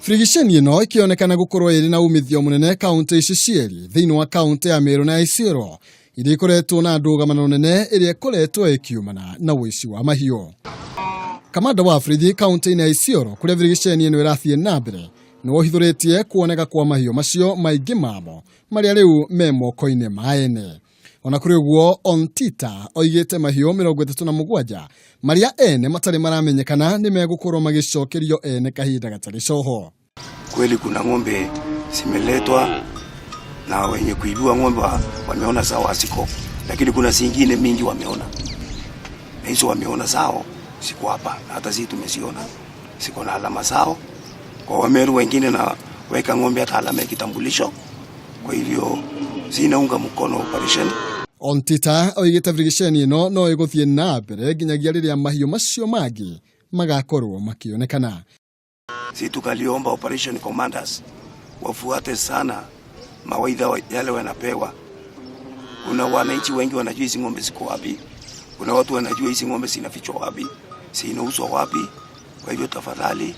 Birigiceni ĩno ĩkĩonekana gũkorwo ĩrĩ na umithio mũnene kaunti ici cierĩ thĩinĩ wa kaunti ya Meru na Isiolo iria ikoretwo na ndũgamano nene ĩrĩa ĩkoretwo ĩkiumana na ũici wa mahiũ. Kamanda wa borithi kaunti-inĩ ya Isiolo kũrĩa birigiceni ĩno ĩrathiĩ na mbere nĩ wohithũrĩtie kuoneka kwa mahiũ macio maingĩ mamo marĩa rĩu me moko-inĩ ma ene. Ona kũrĩ ũguo, Ontita oigĩte mahiũ 37 marĩa ene matarĩ maramenyekana nĩ megũkorwo magĩcokerio ene kahinda gatarĩ coho. Kweli kuna ng'ombe zimeletwa na wenye kuibiwa ng'ombe wameona zao haziko, lakini kuna zingine mingi wameona, na hizo wameona zao ziko hapa, na hata sisi tumeziona ziko na alama zao. Kwa Wameru wengine na weka ng'ombe hata alama ya kitambulisho, kwa hivyo zinaunga mkono operation. Ontita oigĩte birigiceni ĩno no ĩgũthiĩ na mbere nginyagia rĩrĩa mahiũ macio mangĩ magakorwo makĩonekana. Si tukaliomba operation commanders wafuate sana mawaidha yale wanapewa. Kuna wananchi wengi wanajua hizi ng'ombe ziko wapi, kuna watu wanajua hizi ng'ombe zinafichwa wapi, zinauzwa wapi. Kwa hivyo tafadhali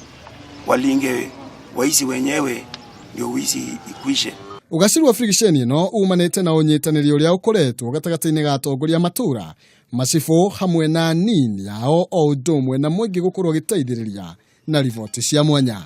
walinge waizi wenyewe ndio wizi ikwishe. Ũgaciru wa birigiceni ĩno umanĩte na ũnyitanĩri ũrĩa ũkoretwo gatagatĩ-inĩ ga atongoria a matũra, macibũ hamwe na nini ao o ũndũ ũmwe na mũingĩ gũkorwo ũgĩteithĩrĩria na riboti cia mwanya.